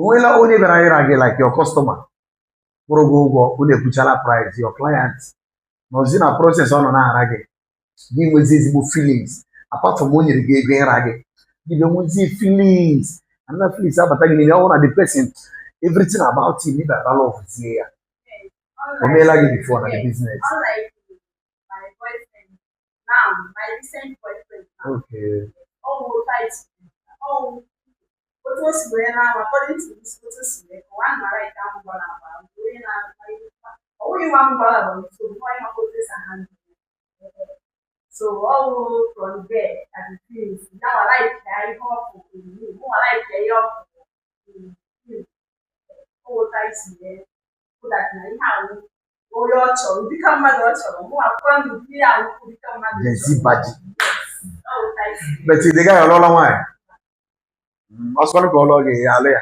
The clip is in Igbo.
O nweela onye bịara ịra gị, like your customer, kwụrụ gị ụgwọ, unu ekwuchala price, your client nọzi na process ọ nọ na-ara gị, gị nwezi ezigbo feelings, apart from o nyere gị ego ịra gị, gị bịa nwezie feelings, another feelings abata gị n'ime, ọ bụrụ na the person, everything about him, ị bịara love zie ya? O meela gị before na the business? Unlike my boyfriend now, my recent boyfriend now. Oh, tight. Oh, otu o si wee na according to this, otu o si wee kọwaa, ana m like ahụ gbara agba, onye na-agba, ọ bụghị nwa m gbara agba, so nwa ya maka otu esi handle. So all from there at the feelings now, I like ya ihe ọ fụ in me, mụ I like ya ihe ọ fụ in him. Ọ wụta isi wee hụ that na ihe ahụ onye ọ chọrọ, ụdịka mmadụ ọ chọrọ, mụ akwụkwọ ndụ ihe ahụ ụdịka mmadụ ọ Gen Z chọrọ. Baji. Ọ wụta isi. But the guy ọlụọla nwaanyị? Ọ sịkwanụ ka ọ lụọ gị, ya alụ ya?